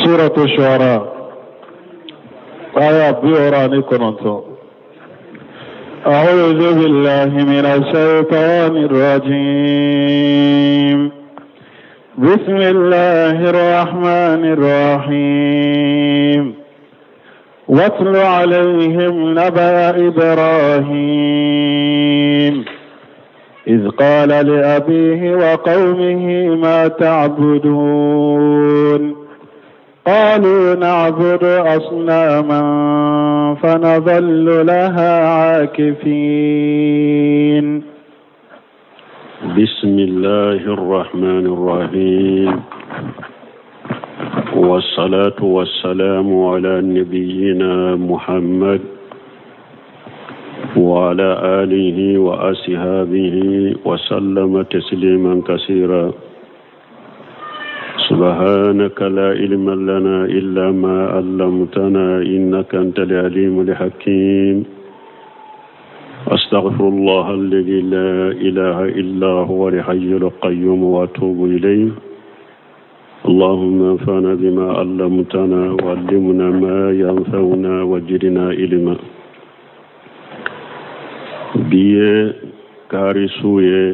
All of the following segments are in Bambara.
Suratu Shu'ara aya 69. أعوذ بالله من الشيطان الرجيم بسم الله الرحمن الرحيم واتل عليهم نبأ إبراهيم إذ قال لأبيه وقومه ما تعبدون قالوا نعبد أصناما فنظل لها عاكفين. بسم الله الرحمن الرحيم، والصلاة والسلام على نبينا محمد وعلى آله وأصحابه وسلم تسليما كثيرا. سبحانك لا علم لنا إلا ما علمتنا إنك أنت العليم الحكيم. أستغفر الله الذي لا إله إلا هو الحي القيوم وأتوب إليه. اللهم انفعنا بما علمتنا وعلمنا ما ينفعنا وزدنا علما. Bi ye kari su ye,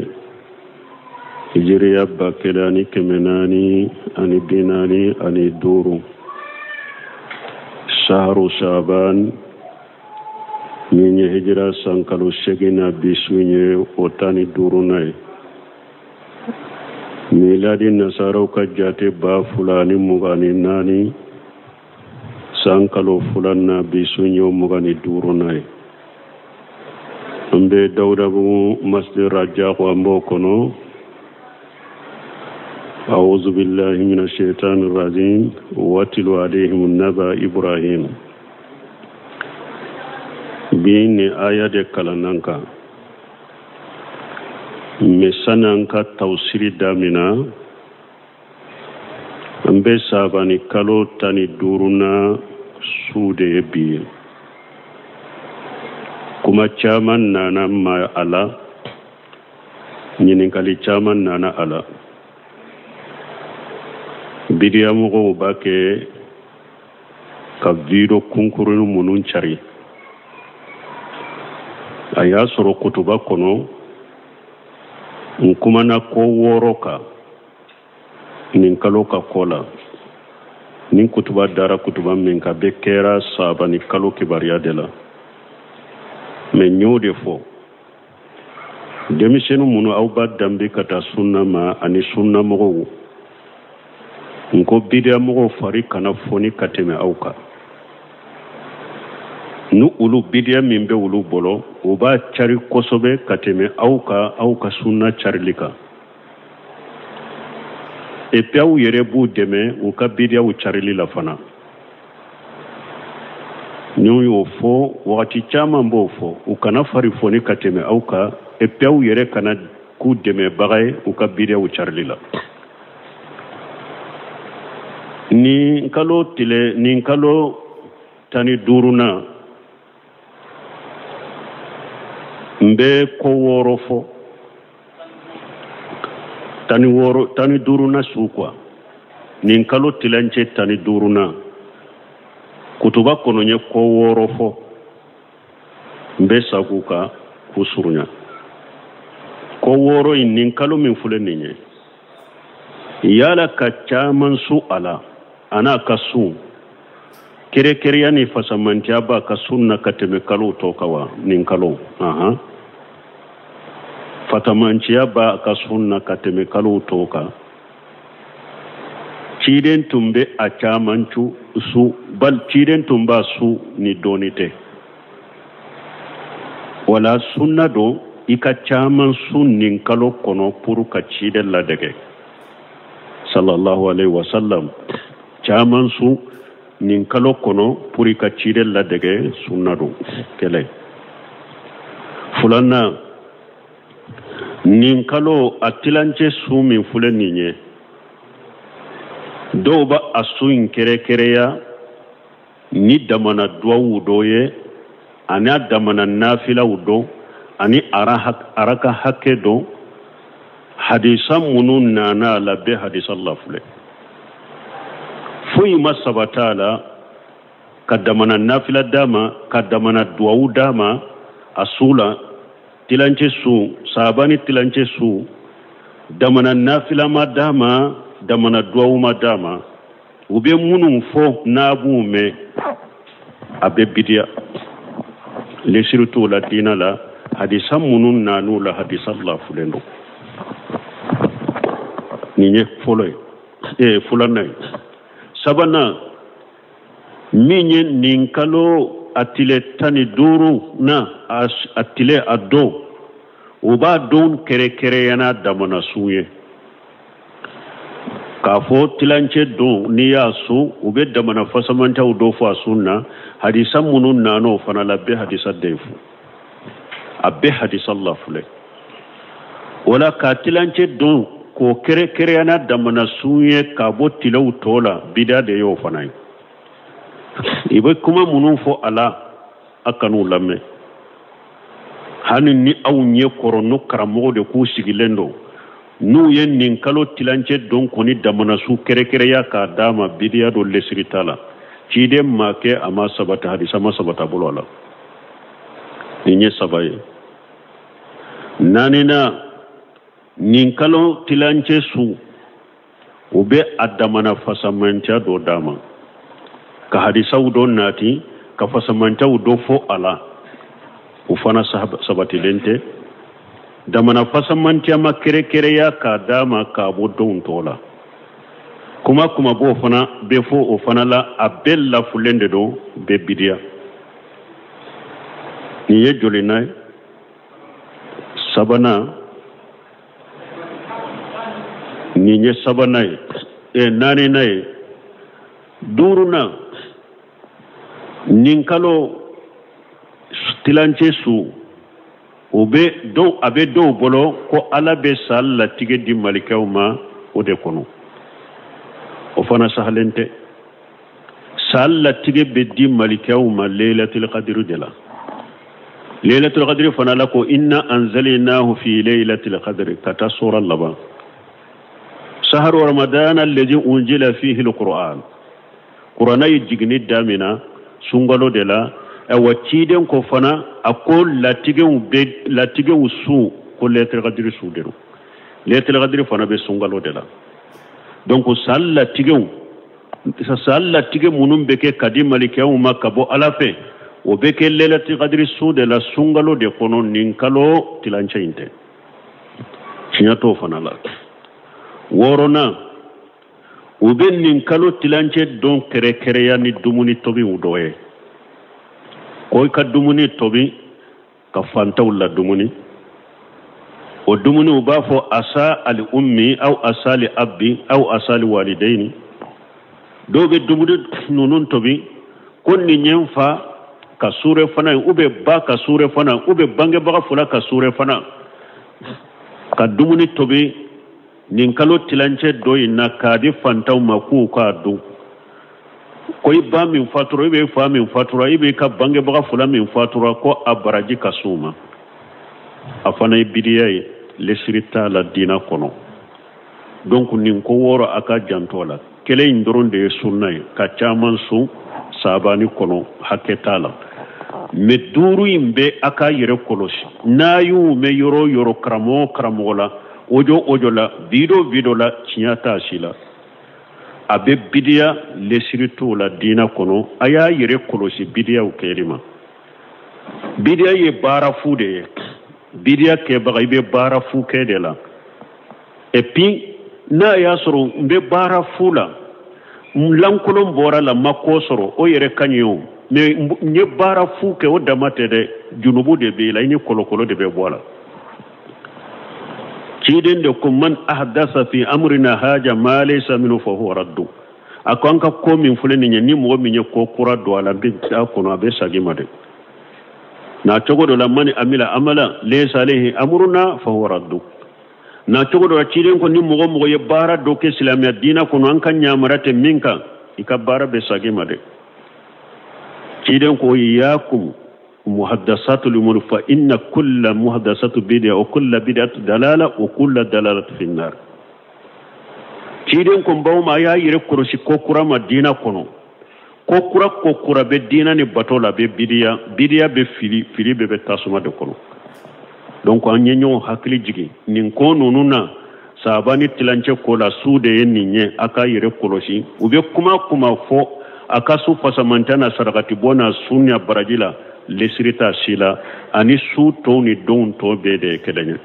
hijiriya 1445, saharu saban min ye hijira san kalo 8 na, bi su ye o 15nan ye. Miladi nasaraw ka jate 2024 san kalo 2 na, bi su ye o 25nan ye. An bɛ Dawudabugu masjid Rajako, an b'o kɔnɔ. أعوذ بالله من الشيطان الرجيم واتل عليهم نبأ إبراهيم. Bi ni aya de kalannan kan mɛ sani an ka tawsiri damina, an bɛ sabani kalo 15nan su de ye bi ye. Kuma caman nana ma a la, ɲininkali caman nana a la. Bidiyamɔgɔw b'a kɛ ka video kunkurunin minnu cari, a y'a sɔrɔ kutuba kɔnɔ n kumana ko 6 kan nin kalo ka kɔ la. Nin kutuba dara kutuba min kan, bɛɛ kɛra sabani kalo kibaruya de la. Mɛ n y'o de fɔ denmisɛnnin minnu aw b'a danbe ka taa sunna ma ani sunnamɔgɔw, n ko bidiyamɔgɔw fari kana foni ka tɛmɛ aw kan. Ni olu bidiya min bɛ olu bolo, u b'a cari kosɛbɛ ka tɛmɛ aw kan, aw ka sunna carili kan. Et puis aw yɛrɛ b'u dɛmɛ u ka bidiyaw carili la fana. N y'o fɔ wagati caman, b'o fɔ, u kana fari foni ka tɛmɛ aw kan, et puis aw yɛrɛ kana k'u dɛmɛbaga ye u ka bidiyaw carili la. Nin kalo tile, nin kalo 15nan, n bɛ ko 6 fɔ. 16, 15nan su quoi, nin kalo tilancɛ 15nan, kutuba kɔnɔ n ye ko 6 fɔ. N bɛ sago kan k'u surunya. Ko 6 in, nin kalo min filɛ nin ye, yala ka caman su a la, a n'a ka sun kɛrɛkɛrɛya ni fasamantiya b'a ka sun na ka tɛmɛ kalo tɔ kan wa? Nin kalo ahan fasamanciya b'a ka sun na ka tɛmɛ kalo tɔ kan. Ciden tun bɛ a caman cu su, bal ciden tun b'a su ni dɔɔni tɛ. Wala sunna don i ka caman su nin kalo kɔnɔ pour ka ciden ladege sallallahu alaihi wasallam. Caman su nin kalo kɔnɔ pour i ka ciden ladege, sunna don. Kɛlɛ filanan, nin kalo a tilancɛ su min filɛ nin ye, dɔw b'a a su in kɛrɛkɛrɛya ni damana duwawu dɔ ye, ani a damana nafilaw dɔ, ani araka hakɛ dɔ. Hadisa minnu nana a la, bɛɛ hadisa la filɛ. Foyi ma sabata a la ka damana nafila d'a ma, ka damana duwawu d'a ma a su la. Tilancɛ su, saabani tilancɛ su, damana nafila ma d'a ma, damana duwawu ma d'a ma. U bɛ minnu fɔ n'a b'u mɛn, a bɛ bidiya, lesiri t'o la diina la. Hadisa minnu nan'u la, hadisa lafulen don. Nin ye fɔlɔ ye, ee filanan ye. Sabanan min ye, nin kalo a tile 15 na, a tile a don, u b'a don kɛrɛkɛrɛya n'a damana sun ye, k'a fɔ tilancɛ don n'i y'a sun, u bɛ damana fasamancaw dɔ fɔ a sun na. Hadisa minnu nan'o fana la, bɛɛ hadisa dayifu, a bɛɛ hadisa lafulɛ. O la ka tilancɛ don k'o kɛrɛkɛrɛya n'a damana sun ye k'a bɔ tilew tɔ la, bida de y'o fana ye. I bɛ kuma minnu fɔ a la, a kan'u lamɛn, hali ni aw ɲɛ kɔrɔ n'o karamɔgɔ de k'u sigilen don, n'u ye nin kalo tilancɛ don kɔni damana su kɛrɛkɛrɛya k'a d'a ma, bidiya don, lesiri t'a la. Ciden ma kɛ, a ma sabata, hadisa ma sabata bolo a la. Nin ye saba ye. Naaninan, nin kalo tilancɛ su, u bɛ a damana fasamantiya dɔ d'a ma, ka hadisaw dɔ nati, ka fasamantiyaw dɔ fɔ a la, o fana sabatilen tɛ. Damana fasamantiya ma kɛrɛkɛrɛya k'a d'a ma k'a bɔ donw tɔ la. Kuma kuma b'o fana bɛ fɔ o fana la, a bɛɛ lafulen de don, bɛɛ bidiya. Nin ye jolina ye? Sabanan, nin ye sabanan ye, e naaninan ye. Duurunan, nin kalo tilancɛ su, o bɛ dɔw, a bɛ dɔw bolo ko Ala bɛ san latigɛ di malikɛw ma o de kɔnɔ. O fana sahalen tɛ. San latigɛ bɛ di malikɛw ma leilatul kadiri de la. Leilatul kadiri fana la ko inna anzalnahu fi leilatul kadiri, ka taa sura laban. Saharu ramadan alladhi unzila fihi alquran, kurana ye jiginni damina sunkalo de la. Awa, ciden ko fana, a ko latigɛw bɛ, latigɛw su ko leilatul kadiri su de don. Leilatul kadiri fana bɛ sunkalo de la. Donc san latigɛw, san latigɛ minnu bɛ kɛ ka di malikɛw ma ka bɔ Ala fɛ, o bɛ kɛ lailatul kadiri su de la, sunkalo de kɔnɔ. Nin kalo tilancɛ in tɛ, tiɲɛ t'o fana la. Wɔɔrɔnan, u bɛ nin kalo tilancɛ don kɛrɛkɛrɛya ni dumuni tobiw dɔ ye, ko i ka dumuni tobi ka fantaw la dumuni. O dumuni, u b'a fɔ asa ali ummi aw asa li abbi aw asa li walidaini. Dɔw bɛ dumuni ninnu tobi ko nin ye n fa ka surafana ye, ou bien ba ka surafana, ou bien bangebaga fila ka surafana, ka dumuni tobi nin kalo tilancɛ dɔ in na k'a di fantanw ma k'u k'a dun, ko i ba min fatura, i bɛ fa min fatura, i b'i ka bangebaga fila min fatura, ko a baraji ka s'u ma. A fana ye bidiya ye, lesiri t'a la diina kɔnɔ. Donc nin ko wɔɔrɔ, a ka janto a la. Kelen in dɔrɔn de ye sunna ye, ka caman sun sabani kɔnɔ, hakɛ t'a la. Mais duuru in bɛ, a k'a yɛrɛ kɔlɔsi. N'a y'u mɛn yɔrɔ o yɔrɔ, karamɔgɔ o karamɔgɔ la, ojo ojo la, video video la, tiɲɛ t'a si la, a bɛ bidiya, lesiri t'o la diina kɔnɔ. A y'a yɛrɛ kɔlɔsi bidiyaw kɛli ma. Bidiya ye baara fu de ye. Bidiya kɛbaga, i bɛ baara fu kɛ de la. Et puis n'a y'a sɔrɔ n bɛ baara fu la, n lankolon bɔra la, ma ko sɔrɔ, o yɛrɛ ka ɲi o. Mais n ye baara fu kɛ, o dama tɛ dɛ, junubu de b'i la, i ni kɔlɔkɔlɔ de bɛ bɔ a la. Ciden de ko man ahdasa fi amrina haja ma laysa minhu fa huwa raddu. A ko an ka ko min filɛ nin ye, ni mɔgɔ min ye ko kura don a la, n bɛ a kɔnɔ, a bɛ sagi ma dɛ. Na cogo dɔ la, man amila amala laysa alayhi amruna fa huwa raddu. Na cogo dɔ la, ciden ko ni mɔgɔ mɔgɔ ye baara dɔ kɛ silamɛya diinɛ kɔnɔ, an ka ɲamara tɛ min kan, i ka baara bɛ sagi ma dɛ. Ciden ko iyakum muhaddasatul umur fa inna kulla muhaddasatu bid'a wa kulla bid'atu dalala wa kulla dalalatu fi nar. Ciden ko n baw ma, a y'a yɛrɛ kɔlɔsi ko kura ma diina kɔnɔ. Ko kura ko kura bɛ diina ni bato la, bɛ bidiya, bidiya bɛ fili, fili bɛɛ bɛ tasuma de kɔnɔ. Donc an ye ɲɔgɔn hakili jigin nin ko ninnu na. Saba ni tilancɛ ko la, su de ye nin ye, a k'a yɛrɛ kɔlɔsi. U bɛ kuma kuma fɔ a ka su fasamantɛ na sarakati bɔ na sun ni baraji la, lesiri t'a si la, ani su tɔw ni donw tɔw bɛɛ de ye kelen ye.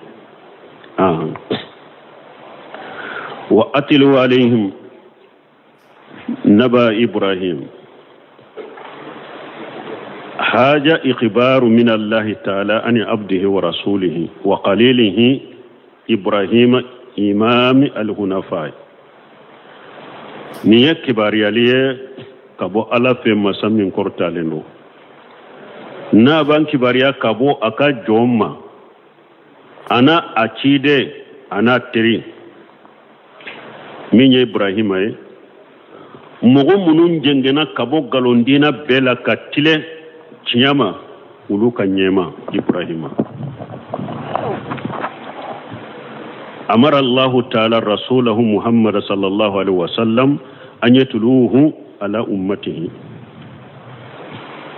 Wa atilu alayhim naba Ibrahim haja ikhbaru min Allah ta'ala an abdihi wa rasulihi wa qalilihi Ibrahim imam al-hunafa. Nin ye kibaruyali ye ka bɔ Ala fɛ, masa min kɔrɔtalen don, n'a b'an kibaruya ka bɔ a ka jɔn ma, a n'a a ciden, a n'a teri min ye Ibrahima ye. Mɔgɔ minnu jɛngɛnna ka bɔ nkalondiina bɛɛ la ka tilen tiɲɛ ma, olu ka ɲɛma Ibrahima. Amara Allahu ta'ala rasulahu Muhammad sallallahu alaihi wasallam an yatluhu ala ummatihi.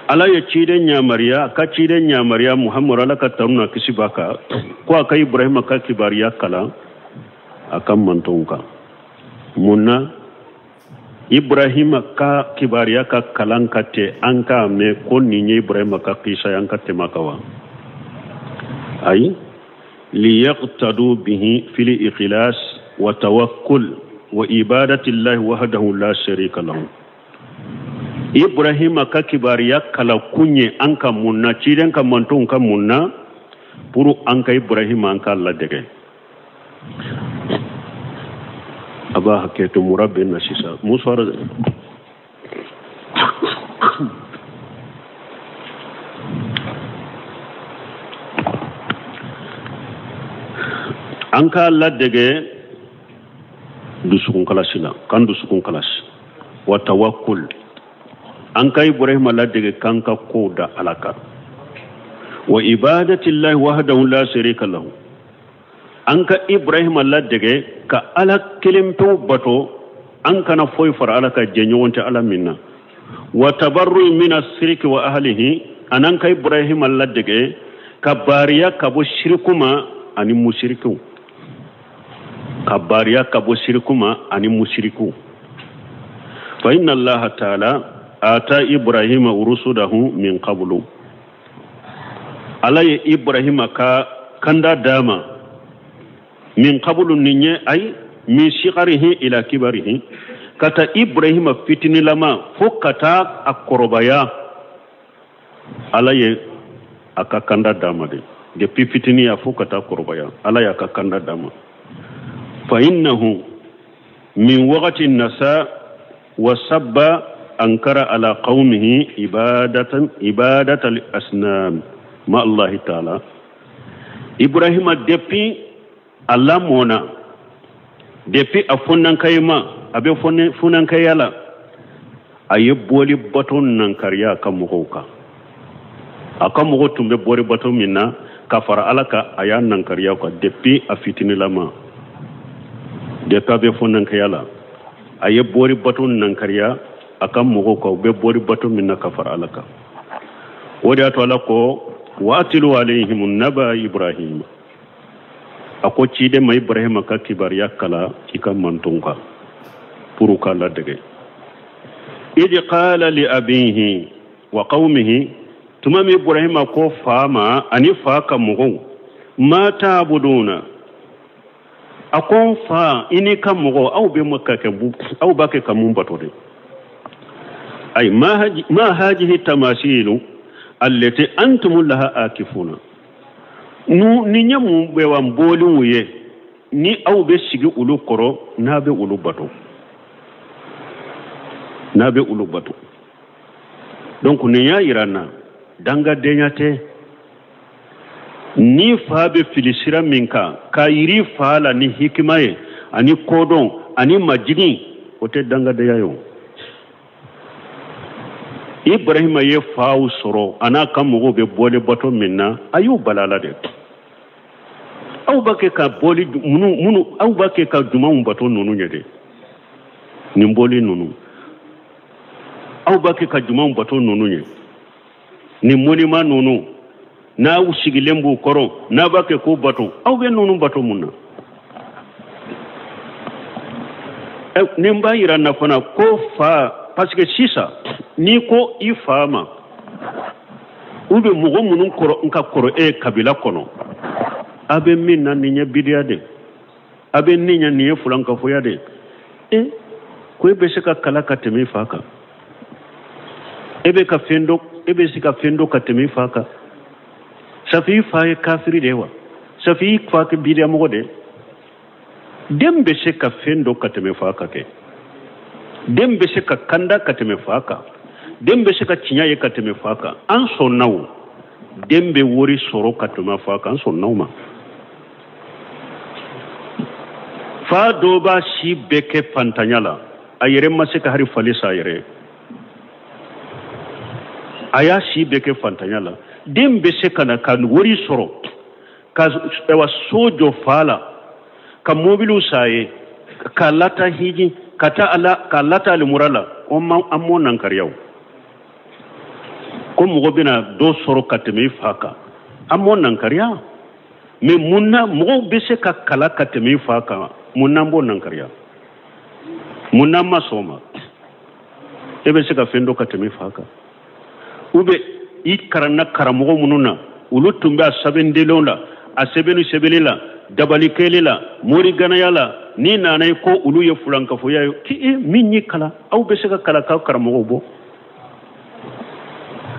Ala ye ciden yamaruya, ka ciden yamaruya Muhammad, Ala ka tanu na kisi b'a kan, ko a ka Ibrahima ka kibaruya kalan a ka mantonw kan. Mun na Ibrahima ka kibaruya ka kalan ka tɛ an k'a mɛn ko nin ye Ibrahima ka kisa ye, an ka tɛmɛ a kan wa? Ayi, liyaqtadu bihi fil ikhlas wa tawakkul wa ibadati llahi wahdahu la sharika lahu. Ibrahima ka kibaruya kalan kun ye an ka mun na, ciden ka mantonw ka mun na, pour an ka Ibrahima an k'a ladege. A b'a hakɛ to, mura bɛ na sisan musoara. An k'a ladege dusukun kalasi la, k'an dusukun kalasi, wa tawakkul, an ka Ibrahima ladege k'an ka kow da Ala kan, wa ibadatillahi wahdahu la sharika lahu. An ka Ibrahima ladege ka Ala kelen pewu bato, an kana foyi fara Ala ka, jɛɲɔgɔn tɛ Ala min na, wa tabarru mina siriki wa ahlihi. Anan ka Ibrahima ladege ka baariya ka bɔ siriku ma ani musirikiw, ka baariya ka bɔ siriku ma ani musirikiw. Fa inna Allaha ta'ala ata Ibrahima rusudahu min qablu. Ala ye Ibrahima ka kanda d'a ma min qablu, nin ye ay min sigarihi ila kibarihi, ka taa Ibrahima fitinilama fo ka taa a kɔrɔbaya. Ala ye a ka kanda d'a ma de, depuis fitiniya fo ka taa kɔrɔbaya, Ala y'a ka kanda d'a ma. Fa innahu min waqti nasa wa sabba ankara ala qaumihi ibadatan ibadatal asnam ma Allah ta'ala. Ibrahima, depuis a lamɔna, depuis a funnankayima, a bɛ funankaya la, a ye bɔli bato nankariya a ka mɔgɔw kan. A ka mɔgɔw tun bɛ bɔli bato min na ka fara Ala kan, a y'a nankariya kan depuis a fitinilama, depuis a bɛ funankaya la, a ye bɔli bato nankariya a ka mɔgɔw kan, u bɛ bɔli bato min na ka fara Ala kan. O de y'a to Ala ko wa atilu alayhim naba Ibrahim. A ko ciden ma, Ibrahima ka kibaruya kala i ka mantonw kan pour k'a ladege. Idi qala li abihi wa qaumihi, tuma min Ibrahima ko fa ma ani fa ka mɔgɔw, ma ta'buduna, a ko n fa, i n'i ka mɔgɔw, aw bɛ ma ka kɛ, aw b'a kɛ ka mun bato de? Ay ma hajihi tamasilu allati antum laha akifuna. Nu ni ɲɛ mun bɛ wa bɔlenw ye ni aw bɛ sigi olu kɔrɔ, n'a bɛ olu bato, n'a bɛ olu bato. Donc nin y'a yira n na dangadenya tɛ. Ni fa bɛ fili sira min kan, k'a yiri fa la ni hikima ye ani kodɔn ani majigin, o tɛ dangadenya ye o. Ibrahima ye faw sɔrɔ a n'a ka mɔgɔw bɛ bɔli bato min na, a y'u bala la dɛ. Aw b'a kɛ ka bɔli minnu, aw b'a kɛ ka jumanw bato ninnu ye dɛ. Nin bɔli ninnu, aw b'a kɛ ka jumɛnw bato ninnu ye? Nin monument ninnu, n'aw sigilen b'u kɔrɔ, n'a b'a kɛ k'u bato, aw bɛ ninnu bato mun na? Nin b'a yira na fana ko fa, parce que sisan n'i ko i fa ma, ou bien mɔgɔ minnu kɔrɔ n ka kɔrɔ e kabila kɔnɔ, a bɛ min na nin ye bidiya de, a bɛ nin ye nin ye fulankafoya de e ko e bɛ se ka kalan ka tɛmɛ i fa kan, e bɛ ka fɛn dɔn, e bɛ se ka fɛn dɔn ka tɛmɛ i fa kan. Safi i fa ye kafiri de ye wa? Safi i fa kɛ bidiyamɔgɔ de ye? Den bɛ se ka fɛn dɔn ka tɛmɛ fa kan kɛ, den bɛ se ka kanda ka tɛmɛ fa kan, den bɛ se ka tiɲɛ ye ka tɛmɛ fa kan. An sɔnna o, den bɛ wari sɔrɔ ka tɛmɛ fa kan, an sɔnna o ma. Fa dɔ b'a si bɛɛ kɛ fantanya la, a yɛrɛ ma se ka hali fali san a yɛrɛ ye, a y'a si bɛɛ kɛ fantanya la. Den bɛ se ka na ka wari sɔrɔ ka so jɔ fa la, ka mobiliw san a ye, k'a lata hiji, ka taa a la, k'a lata alimura la. An m'o nankariya o, ko mɔgɔ bɛna dɔ sɔrɔ ka tɛmɛ i fa kan, an m'o nankariya. Mais mun na mɔgɔw bɛ se ka kalan ka tɛmɛ i fa kan, mun na an b'o nankariya? Mun na an ma sɔn o ma? E bɛ se ka fɛn dɔ ka tɛmɛ i fa kan, ou bien i karanna karamɔgɔ minnu na, olu tun bɛ a sɛbɛndenw la, a sɛbɛnni sɛbɛnni la, dabalikɛli la, moriganaya la, n'i nana i ko olu ye fulankafoya ye, k'i min y'i kalan, aw bɛ se ka kalan k'aw karamɔgɔw bɔ.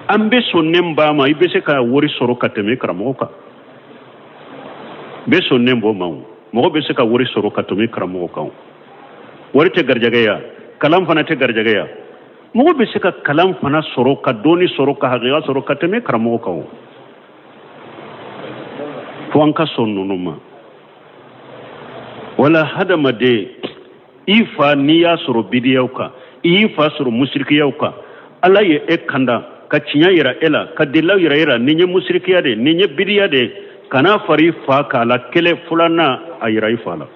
An bɛ sɔn ne ba ma, i bɛ se ka wari sɔrɔ ka tɛmɛ karamɔgɔ kan. Bɛ sɔn ne bɔ ma o, mɔgɔ bɛ se ka wari sɔrɔ ka tɛmɛ karamɔgɔ kan o. Wari tɛ garijɛgɛ ya, kalan fana tɛ garijɛgɛ ya. Mɔgɔ bɛ se ka kalan fana sɔrɔ, ka dɔnni sɔrɔ, ka hakɛya sɔrɔ ka tɛmɛ karamɔgɔ kan o. Fo an ka sɔn ninnu ma. Wala hadamaden, i fa n'i y'a sɔrɔ bidiyaw kan, i y'i fa sɔrɔ musirikiyaw kan, Ala ye e kanda ka tiɲɛ yira e la, ka delilaw yira e la, nin ye musirikiya de ye, nin ye bidiya de ye, kana fara i fa k'a la kɛlɛ filanan a yira i fa la.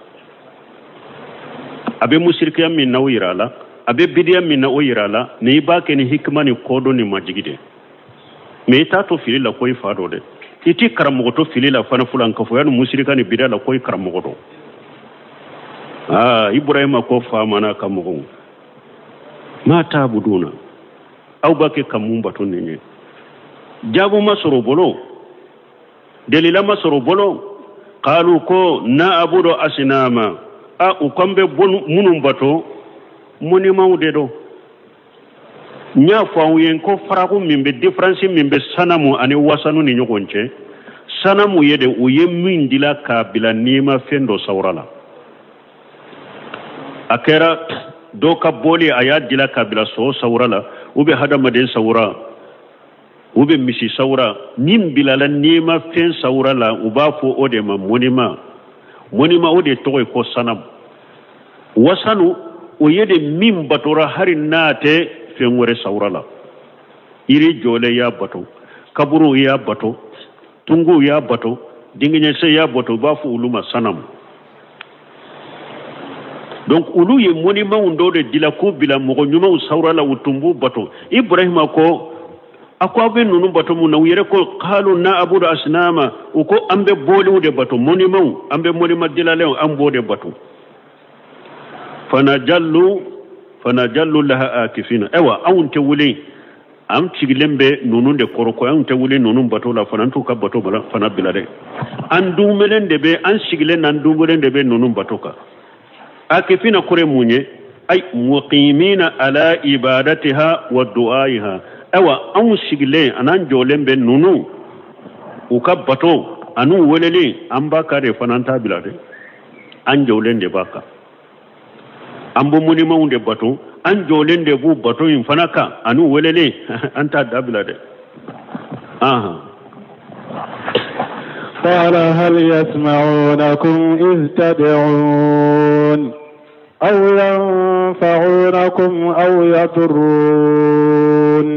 A bɛ musirikiya min na o yira a la, a bɛ bidiya min na o yira a la, ni i b'a kɛ ni hikima ni kɔdɔn ni majigi de. Mais i t'a to fili la ko i fa dɔ dɛ, i t'i karamɔgɔ to fili la fana fulankafoya ni musirika ni bidiya la ko i karamɔgɔ dɔ. Ibrahima ko fa mana ka mɔgɔw ma taabuduna, aw b'a kɛ ka mun bato nin ye? Jaabu ma sɔrɔ o bolo, delila ma sɔrɔ o bolo. Kalu ko na abudu asinama, a u kan bɛ minnu bato monimaw de don. N y'a fɔ aw ye ko faraku min bɛ, différence min bɛ sanamu ani wasanu ni ɲɔgɔn cɛ, sanamu ye de u ye min dila k'a bila nima fɛn dɔ sawura la. A kɛra dɔ ka bɔli a y'a dila k'a bila so sawura la, ou bien hadamaden sawura, ou bien misi sawura, min bilala nima fɛn sawura la, u b'a fɔ o de ma monima. Monima o de tɔgɔ ye ko sanamu. Wasanu o ye de min batora hali n'a tɛ fɛn wɛrɛ sawura la. Yiri jɔlen y'a bato, kaburuw y'a bato, tunguw y'a bato, dingiɲɛsɛ y'a bato, u b'a fɔ olu ma sanamu. Donc olu ye monimaw dɔw de dila k'u bila mɔgɔ ɲumanw sawura la, u tun b'u bato. Ibrahima ko a ko aw bɛ ninnu bato mun na? U yɛrɛ ko kalu na abudu asinama, u ko an bɛ bɔliw de bato, monimaw, an bɛ monima dilalenw, an b'o de bato. Fanajallu laha akifina, ayiwa anw tɛ wuli, an sigilen bɛ ninnu de kɔrɔ ko anw tɛ wuli ninnu bato la fana, an t'u ka bato fana bila dɛ. An dumelen de bɛ, an sigilen n'an dumelen de bɛ ninnu bato kan. Akifina kɔrɔ mun ye? Ay muqimina ala ibadatiha wa du'aiha, ayiwa anw sigilen an'an jɔlen bɛ ninnu u ka bato an'u weleli, an b'a kan de fana, an t'a bila dɛ, an jɔlen de b'a kan. An bɛ monimaw de bato, an jɔlen de b'u bato in fana kan an'u weleli, an t'a dabila dɛ. قال هل يسمعونكم إذ تدعون أو ينفعونكم أو يضرون.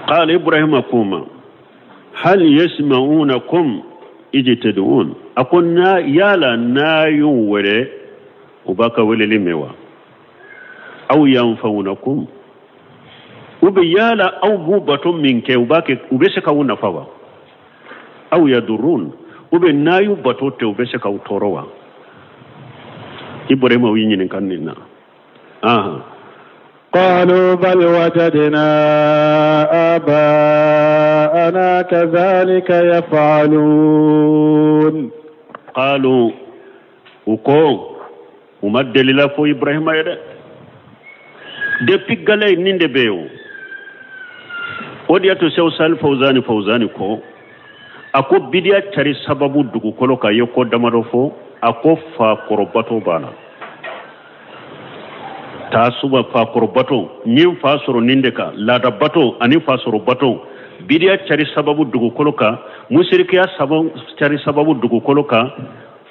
قال إبراهيم كوما هل يسمعونكم إذ تدعون، أقولنا يا لا نايوري U b'a ka weleli mɛn wa? Aw yanfa'unakum, u bɛ yala aw b'u bato min kɛ, u b'a kɛ, u bɛ se k'aw nafa wa? Aw yadurun, u bɛ n'a y'u bato tɛ, u bɛ se k'aw tɔɔrɔ wa? Ibrahima y'u ɲininka nin na. Ahan. قالوا بل وجدنا آباءنا كذلك يفعلون. قالوا, u ko, u ma delila fo Ibrahima ye dɛ. Depuis gala nin de bɛ yen, o de y'a to Sew Sali Fawzani Fawzani ko, a ko bidiya cari sababu dugukolo kan ye ko damadɔ fɔ. A ko fakɔrɔbato b'a la, taasuba fakɔrɔbato, n ye n fa sɔrɔ nin de kan, laadabato ani fasɔrɔbato, bidiya cari sababu dugukolo kan, musirikiya cari sababu dugukolo kan,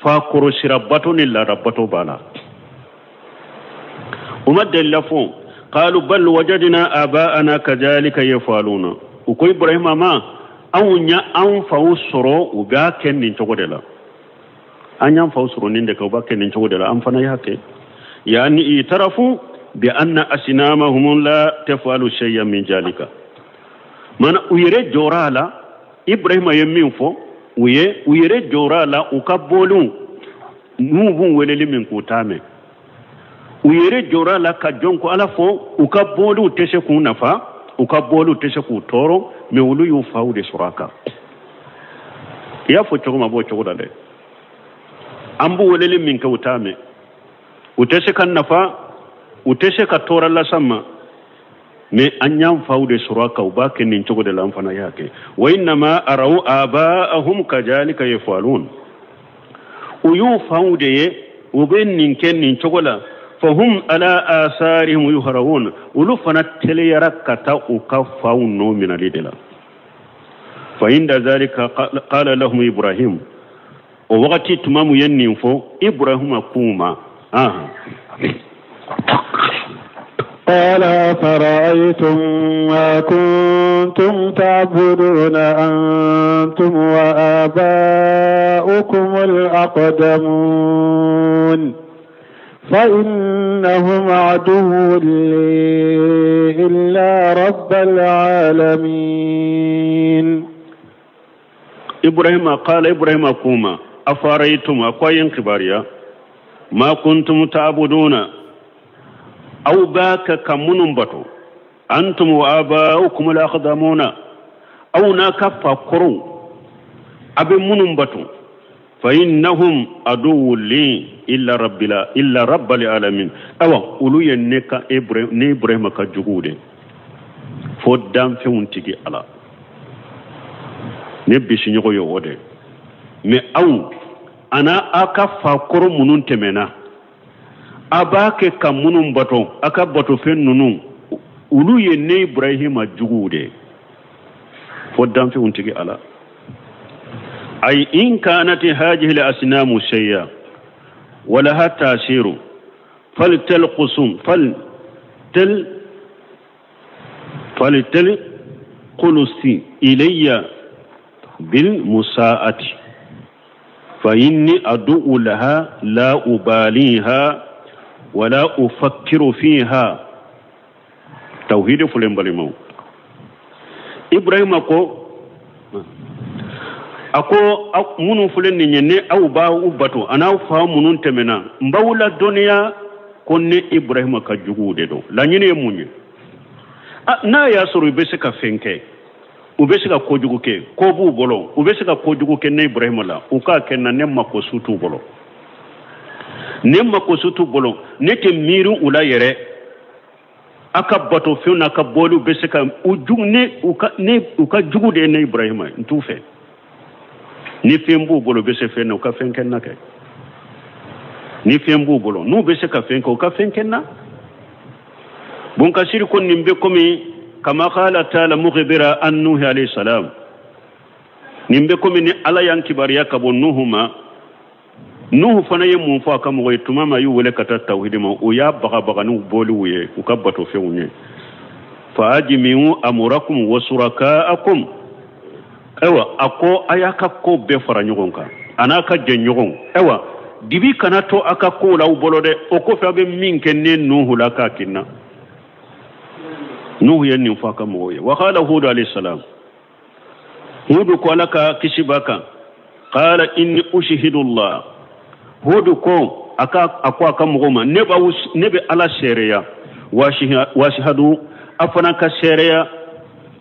fakɔrɔ sirabato ni laadabato b'a la. U ma delila fɔ. Qalu bal wajadna aba'ana kadhalika yafaluna. U ko Ibrahima ma, anw ɲa an faw sɔrɔ u b'a kɛ nin cogo de la, an y'an faw sɔrɔ nin de kan, u b'a kɛ nin cogo de la, an fana y'a kɛ. Yani itarafu bi anna asnamahum la tafalu shay'an min jalika. Mana u yɛrɛ jɔra a la, Ibrahima ye min fɔ u ye, u yɛrɛ jɔra a la, u ka boliw n'u b'u weleli min k'u t'a mɛn. U yɛrɛ jɔra a la ka jɔn ko Ala fɔ, u ka boliw tɛ se k'u nafa, u ka boliw tɛ se k'u tɔɔrɔ, mɛ olu y'u faw de sɔrɔ a kan. I y'a fɔ cogo min, a b'o cogo la dɛ. An b'u weleli min kɛ, u t'a mɛn, u tɛ se ka nafa, u tɛ se ka tɔɔrɔ las'an ma, mɛ an y'an faw de sɔrɔ a kan, u b'a kɛ nin cogo de la, an fana y'a kɛ. Wa innama araw aba'ahum kadhalika yafalun. U y'u faw de ye u bɛ nin kɛ nin cogo la. Fahum ala asarihim yuhrawun. Olu fana teliyara ka taa u ka faw nɔ minɛli de la. Fa inda zalika qala lahum Ibrahim. O wagati tuma mun ye nin fɔ, Ibrahima k'u ma. قال أفرأيتم ما كنتم تعبدون أنتم وآباؤكم الأقدمون فإنهم عدو لي إلا رب العالمين. إبراهيم قال, إبراهيم كوما, أفرأيتم, أقوين كباريا, ما كنتم تعبدون, aw b'a kɛ ka minnu bato, antum wa aba'ukum al-aqdamuna, aw n'a ka fakɔrɔw, a bɛ minnu bato, fa innahum aduwwun li illa rabbila illa rabbal alamin. Awa olu ye ne ka Ibrahim, ne Ibrahima ka juguw de, fo danfɛnw tigi Ala ne bisiɲɔgɔn ye o de. Mɛ aw ana aw ka fakɔrɔ minnu tɛmɛna, a b'a kɛ ka minnu bato, a ka batofɛn ninnu, olu ye ne Ibrahima juguw de, fo danfɛnw tigi Ala. Ay in kanat hadhihi al-asnamu shay'a wa laha ta'siru faltalqusum faltal faltalqulusi ilayya bil musaati fa inni ad'u laha la ubaliha wala ufakkiru fiha. Tawhidi fulen balimaw. Ibrahima ko, a ko minnu filɛ nin ye, ne aw b'aw bato a n'aw fa minnu tɛmɛna, n b'aw ladɔnniya ko ne Ibrahima ka juguw de don. Laɲini ye mun ye? N'a y'a sɔrɔ u bɛ se ka fɛn kɛ, u bɛ se ka kojugu kɛ, ko b'u bolo, u bɛ se ka kojugu kɛ ne Ibrahima la, u k'a kɛ na, ne mako su t'u bolo, ne mako su t'u bolo, ne tɛ miiri u la yɛrɛ. A ka bato fɛnw n'a ka bɔliw bɛ se ka u jugu, ne u ka, ne u ka jugu de ye ne Ibrahima ye, n t'u fɛ. Ni fɛn b'u bolo, u bɛ se fɛn na, u ka fɛn kɛ n na kɛ. Ni fɛn b'u bolo, n'u bɛ se ka fɛn kɛ, u ka fɛn kɛ n na. Bunkasiri ko nin bɛ komi kama qala taala mukhbira an Nuhi alayhi salam. Nin bɛ komi ni Ala y'an kibaruya ka bɔ Nuhu ma. Nuhu fana ye mun fɔ a ka mɔgɔ ye tuma min a y'u wele ka taa tawhidi ma? U y'a bagabaga n'u bɔliw ye, u ka batofɛnw ye. Fa ajmi'u amurakum wa suraka'akum. Ayiwa, a ko a y'a ka ko bɛɛ fara ɲɔgɔn kan a n'a ka jɛɲɔgɔnw. Ayiwa, Dibi kana to a ka kow la aw bolo dɛ. O kɔfɛ aw bɛ min kɛ ne Nuhu la k'a kɛ n na. Nuhu ye nin fɔ a ka mɔgɔw ye. Wa qala Hudu alayhi salam, Hudu ko Ala ka kisi b'a kan, qala inni ushihidu Allah. Hudu ko a ka a ko a ka mɔgɔw ma, ne b'aw ne bɛ Ala seereya, washhadu a fana ka seereya,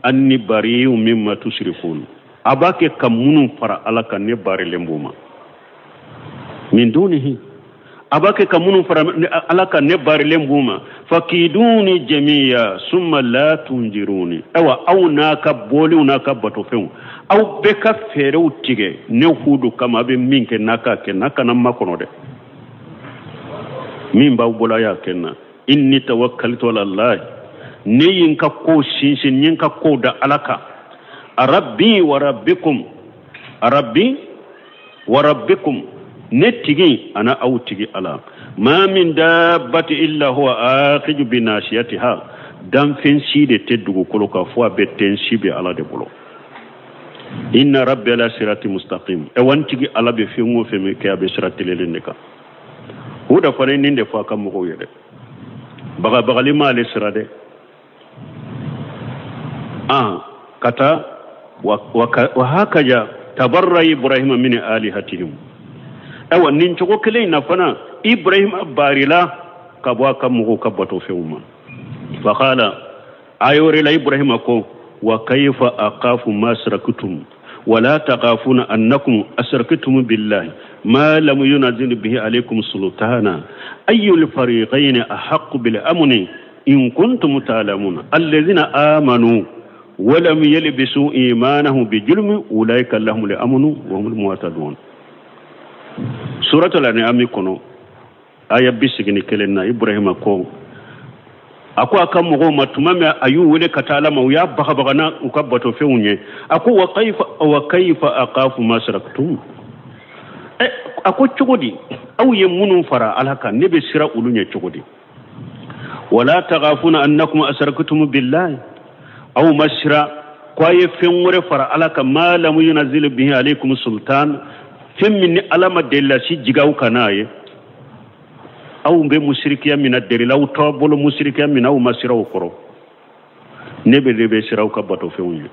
anni bari'un mimma tushrikun. A b'a kɛ ka minnu fara Ala kan, ne barilen b'u ma. Min dunihi, a b'a kɛ ka minnu fara Ala kan, ne barilen b'u ma. Fakiduni jamiya summa la tunjiruni. Ayiwa, aw n'a ka boliw n'a ka batofɛnw, aw bɛɛ ka fɛɛrɛw tigɛ ne Hudu kama. A bɛ min kɛ n'a k'a kɛ, n'a kana makɔnɔ dɛ. Min b'aw bolo a y'a kɛ n na. Inni tawakkaltu ala Allah, ne ye n ka kow sinsin, n ye n ka kow da Ala kan. Rabbi wa rabbikum, rabbi wa rabbikum, ne tigi ana aw tigi Ala. Ma min dabbati illa huwa akhiju bi nasiyatiha, danfɛn si de tɛ dugukolo kan fo a bɛ tensi bɛ Ala de bolo. Inna rabbi ala sirati mustaqim, awa n tigi Ala bɛ fɛn o fɛn min kɛ, a bɛ sira tilennen de kan. Huda fana ye nin de fɔ a ka mɔgɔw ye dɛ. Bagabagali m'ale sira dɛ. An ka taa wa hakaja tabarra Ibrahima min alihatihim. Ayiwa, nin cogo kelen in na fana Ibrahima barila ka bɔ a ka mɔgɔw ka batofɛnw ma. Faqala, aya wɛrɛ la Ibrahima ko wa kayfa aqafu ma asraktum wala taqafuna annakum asraktum billahi ma lam yunazil bihi alaykum sultana ayyul fariqayni ahaqqu bil amni in kuntum ta'lamuna alladhina amanu wa lam yalbisu imanahum bijulmi ulaika lahumul amnu wa humul muhtadun. Suratul An'am kɔnɔ aya 81 na, Ibrahima ko a ko a ka mɔgɔw ma tuma min a y'u wele ka taa Ala ma, u y'a bagabaga na u ka batofɛnw ye. A ko wa kayfa aqafu ma asraktum, a ko cogo di aw ye minnu fara Ala kan, ne bɛ siran olu ɲɛ cogo di? Wala taghafuna annakum asraktum billahi, aw ma siran ko a ye fɛn wɛrɛ fara Ala kan, ma lam yunazil bihi alaykum sultan, fɛn min ni Ala ma delilasi jigin aw kan n'a ye. Aw bɛ musirikiya min na, derilaw tɔ bolo musirikiya min na, aw ma siran o kɔrɔ. Ne bɛ de bɛ siran aw ka batofɛnw ye.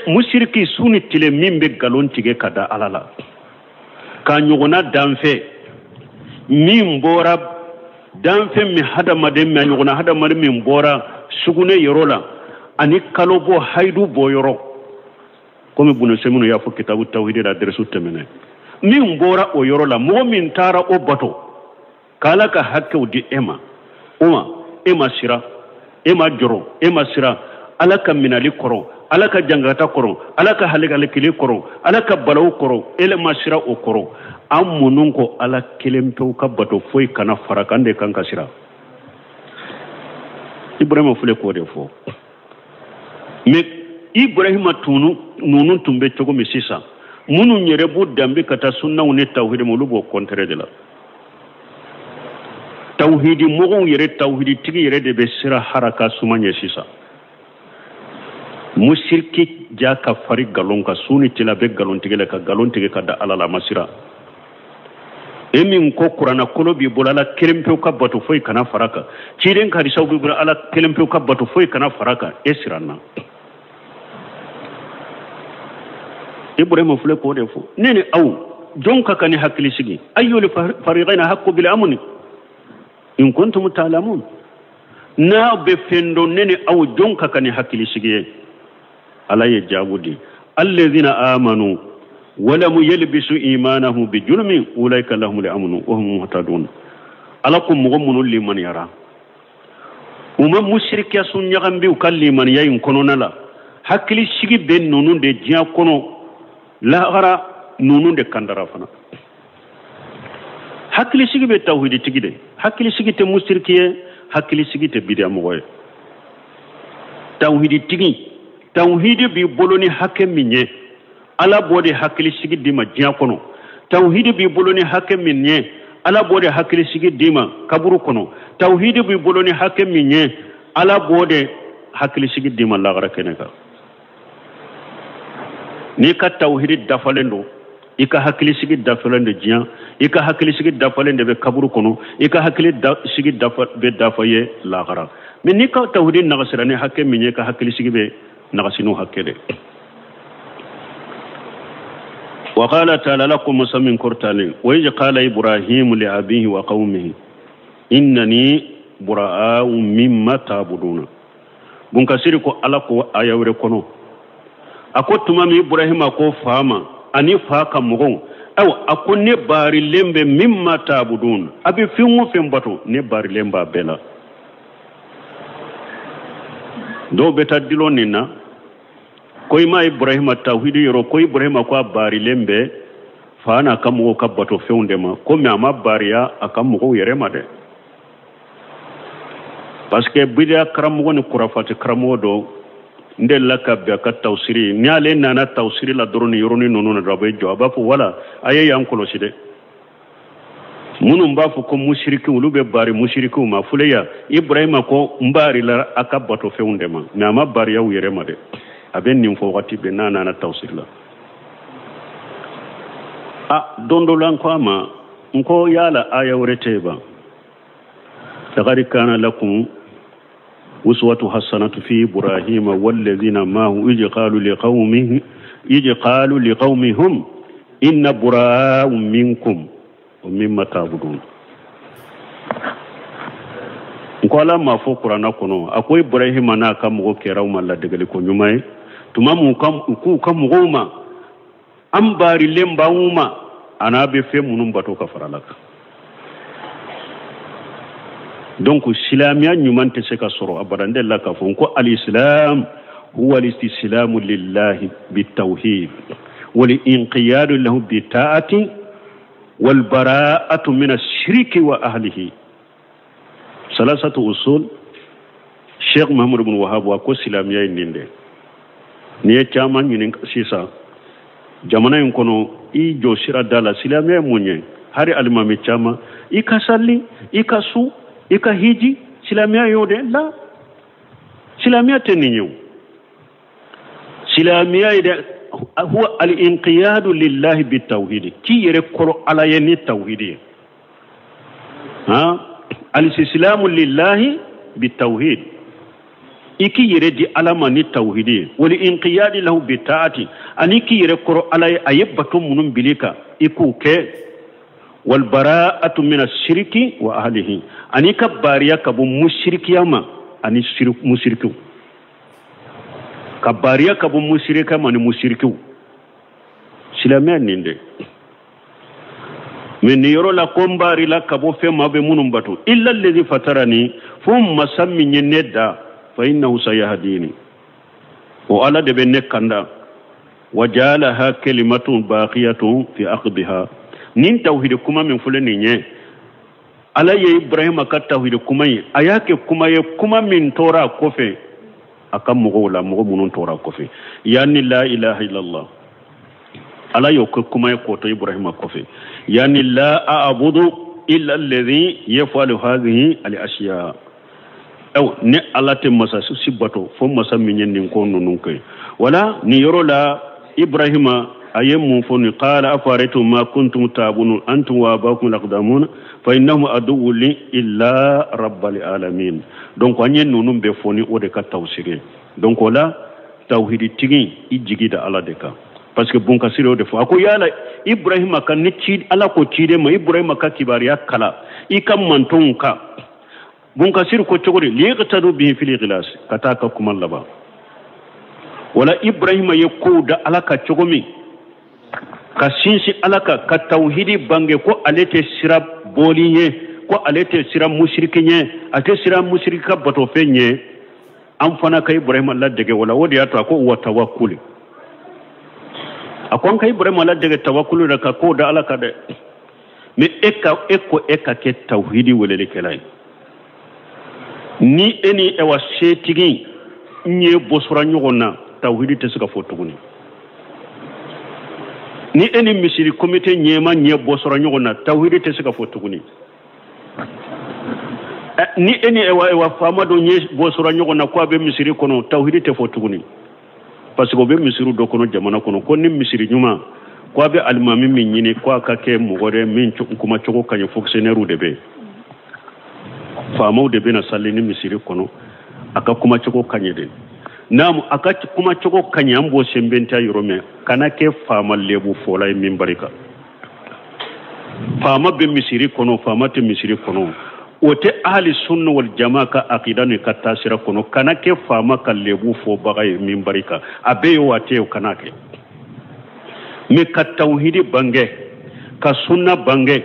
Musiriki su ni tile min bɛ nkalon tigɛ ka da Ala la, k'a ɲɔgɔnna danfɛn min bɔra danfɛn min hadamaden min a ɲɔgɔnna hadamaden min bɔra sugunɛ yɔrɔ la ani kalo bɔ hayidu bɔ yɔrɔ, komi Bunu Seminu y'a fɔ kitabu tawhidi la dɛrɛsu tɛmɛnɛ, min bɔra o yɔrɔ la, mɔgɔ min taara o bato k'Ala ka hakɛw di e ma, o ma e ma siran, e ma jɔrɔ, e ma siran Ala ka minali kɔrɔ, Ala ka jangata kɔrɔ, Ala ka halikalikili kɔrɔ, Ala ka balawu kɔrɔ, e ma siran o kɔrɔ. An minnu ko Ala kelen pewu ka bato foyi kana fara kan de kan ka siran. Ibrahima filɛ k'o de fɔ. Mais Ibrahima tunu ninnu tun bɛ cogo min sisan, minnu yɛrɛ b'u danbe ka taa sunnaw ni tawhidi ma, olu b'o kɔntɛrɛ de la. Tawhidi mɔgɔw yɛrɛ, tawhidi tigi yɛrɛ de bɛ siran haraka suma ɲɛ sisan. Musiriki ja ka fari galon kan, su ni tile a bɛ galon tigɛ la ka galon tigɛ ka da Ala la, a ma siran. E min ko kuranna kolo b'i bolo, Ala kelen pewu ka bato foyi kana fara kan, ciden ka hadisaw b'i bolo, Ala kelen pewu ka bato foyi kana fara kan, e siranna. Ibrahima filɛ k'o de fɔ. Ne ni aw jɔn ka kan ni hakili sigi? Ayyul fariqayni haqqu bil amni in kuntum ta'lamun. N'a bɛ fɛn dɔn, ne ni aw jɔn ka kan ni hakili sigi ye? Ala ye jaabu di, alladhina amanu walam yalbisu imanahum bijulmin ulaika lahumul amnu wa hum muhtadun. Ala ko mɔgɔ minnu limaniyara, u ma musirikiya sun ɲagambi u ka limaniya in kɔnɔna la, hakili sigi bɛ ninnu de diɲɛ kɔnɔ, lahara ninnu de kandara fana. Hakili sigi bɛ tawhiditigi de, hakili sigi tɛ musiriki ye, hakili sigi tɛ bidiya mɔgɔ ye. Tawhiditigi, tawhidi b'i bolo ni hakɛ min ye, Ala b'o de hakili sigi d'i ma diɲɛ kɔnɔ. Tawhidi b'i bolo ni hakɛ min ye, Ala b'o de hakili sigi d'i ma kaburu kɔnɔ. Tawhidi b'i bolo ni hakɛ min ye, Ala b'o de hakili sigi d'i ma lahara kɛnɛ kan. N'i ka tawhidi dafalen don, I ka hakilisigi dafalen de diɲɛ, i ka hakilisigi dafalen de bɛ kaburu kɔnɔ, i ka hakilisigi bɛ dafa ye lahara. Mais n'i ka tawhidi nagasira ni hakɛ min ye, i ka hakilisigi bɛ nagasi n'o hakɛ de. Wa qala ta'ala lakum masa min kɔrɔtalen, wa iz qala Ibrahimu li abihi wa qawmihi innani bura'u mimma ta'buduna. Bunkasiri ko Ala ko aya wɛrɛ kɔnɔ, a ko tuma min Ibrahima ko fa ma ani fa ka mɔgɔw, ayiwa, a ko ne baarilen bɛ mimma ta'budun, a bɛ fɛn o fɛn bato, ne baarilen b'a bɛɛ la. Dɔw bɛ taa dilon nin na ko i ma Ibrahima tawhidi yɔrɔ, ko Ibrahima ko a baarilen bɛ fa n'a ka mɔgɔw ka bato fɛnw de ma, ko mais a ma baariya a ka mɔgɔw yɛrɛ ma dɛ. Parce que bidiya karamɔgɔ ni kurafati karamɔgɔ dɔ n delila ka bɛn a ka tawsiri, ni ale nana tawsiri la dɔrɔn ni yɔrɔnin ninnu na dɔrɔn a bɛ jɔ, a b'a fɔ wala a ye yan kɔlɔsi dɛ. Minnu b'a fɔ ko musirikiw, olu bɛ baari musirikiw ma. Fuleya Ibrahima ko n baarila a ka bato fɛnw de ma, mais a ma baariya u yɛrɛ ma dɛ. A bɛ nin fɔ wagati bɛɛ n'a nana tawsiri la. A don dɔ la n ko a ma, n ko yala aya wɛrɛ tɛ yen ba? Laqad kana lakum uswatu hasanatu fi Ibrahima wallazina ma'ahu iz qalu liqawmihim inna bura'u minkum wa mimma ta'budun. N ko Ala m'a fɔ kuranna kɔnɔ, a ko Ibrahima n'a ka mɔgɔw kɛra u ma ladegeli ko ɲuman ye tuma min u k'u ka mɔgɔw ma, an baarilen b'anw ma, a n'a bɛ fɛn minnu bato ka fara Ala kan. Donc silamɛya ɲuman tɛ se ka sɔrɔ abada. N delila k'a fɔ n ko al-islam huwa al-istislamu lillahi bitawhid wal inqiyadu lahu bitaati wal bara'atu min ash-shirki wa ahlihi. Salasatu usul. Sheikh Muhammad ibn Wahhab ko silamɛya ye nin de. N'i ye caman ɲininka sisan jamana in kɔnɔ, i jɔ sira da la, silamɛya ye mun ye? Hari alimami caman, i ka sali, i ka su, i ka hiji, silamɛya y'o de la. Silamɛya tɛ nin ye o. Silamɛya ye dɛ huwa al-inqiyadu lillahi bitawhidi, k'i yɛrɛ kɔrɔ Ala ye ni tawhidi ye. Han, al-istislamu lillahi bitawhid, i k'i yɛrɛ di Ala ma ni tawhidi ye. Wal inqiyadi lahu bitaati, ani k'i yɛrɛ kɔrɔ Ala ye, a ye bato minnu bil'i kan i k'u kɛ. Wal bara'atu min ash-shirki wa ahlihi, ani ka baariya ka bɔ musirikiya ma ani musirikiw, ka baariya ka bɔ musirika ma ni musirikiw. Silamɛya nin de. Mais nin yɔrɔ la ko n baarila ka bɔ fɛn ma bɛ minnu bato, illa allazi fatarani, fo masa min ye ne da, fa innahu sayahdini, o Ala de bɛ ne kanda. Wa ja'alaha kalimatun baqiyatun fi aqbiha. Nin tawhidi kuma min filɛ nin ye, Ala ye Ibrahima ka tawhidi kuma ye, a y'a kɛ kuma ye, kuma min tora a kɔfɛ a ka mɔgɔw la, mɔgɔ minnu tora a kɔfɛ. Yani la ilaha illallah, Ala y'o kɛ kuma ye k'o to Ibrahima kɔfɛ. Yani la a'budu illa alladhi yaf'alu hadhihi al-ashya. Aw ne Ala tɛ masa si bato fo masa min ye nin ko ninnu kɛ. Wala nin yɔrɔ la Ibrahima a ye mun fɔ nin? Qala afaraytum ma kuntum ta'budun antum wa abakum al-aqdamun fa innahum aduwwun li illa rabbil alamin. Donc an ye ninnu bɛɛ fɔ ni o de ka tawsiri. Donc o la tawhidi tigi i jigi da Ala de kan, parce que bunkasiri o de fɔ. A ko yala Ibrahima ka ni ci Ala ko ciden ma, Ibrahima ka kibaruya kala i ka mantonw kan. Bunkasiri ko cogo di? Liyaqtadu bihi fil ikhlas, ka taa ka kuma laban. Wala Ibrahima ye kow da Ala ka cogo min, ka sinsin Ala kan, ka tawhidi bange, ko ale tɛ sira bɔli ye, ko ale tɛ sira musiriki ɲɛ, a tɛ sira musiriki ka batofɛn ɲɛ. An fana ka Ibrahima ladege o la. O de y'a to a ko wa tawakkuli, a ko an ka Ibrahima ladege tawakkuli la, ka kow da Ala kan dɛ. Mais e ka e ko e ka kɛ tawhidi welelikɛla ye, ni e ni ɛwa setigi n ye bɔsɔra ɲɔgɔn na, tawhidi tɛ se ka fɔ tuguni. Ni e ni misiri komite ɲɛma ɲɛ bɔsɔra ɲɔgɔn na, tawhidi tɛ se ka fɔ tuguni. Ni e ni ɛwa faama dɔ ɲɛ bɔsɔra ɲɔgɔn na ko a bɛ misiri kɔnɔ, tawhidi tɛ fɔ tuguni. Parce que o bɛ misiri dɔ kɔnɔ jamana kɔnɔ, ko ni misiri ɲuman Ko a bɛ alimami min ɲini ko a ka kɛ mɔgɔ dɛ min kumacogo ka ɲi, fonctionnaire de bɛ yen, faamaw de bɛna sali ni misiri kɔnɔ, a ka kumacogo ka ɲi de. Naamu, a ka kumacogo ka ɲi, an b'o sɛnbɛntiya yɔrɔ min, kana kɛ faama lebu fɔla ye minbari kan. Faama bɛ misiri kɔnɔ, faama tɛ misiri kɔnɔ, o tɛ ahli sunna wal jama ka akida ni ka taasira kɔnɔ. Kana kɛ faama ka lebu fɔbaga ye minbari kan, a bɛ yen o a tɛ yen, o kana kɛ. Mais ka tawhidi bange, ka sunna bange,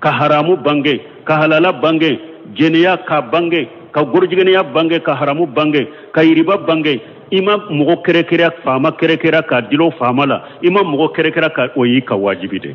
ka haramu bange, ka halala bange, jɛnɛya ka bange, ka gorojigɛnɛya bange, ka haramu bange, ka yiriba bange, i ma mɔgɔ kɛrɛkɛrɛ, faama kɛrɛkɛrɛ ka dilo faama la, i ma mɔgɔ kɛrɛkɛrɛ ka, o y'i ka wajibi de.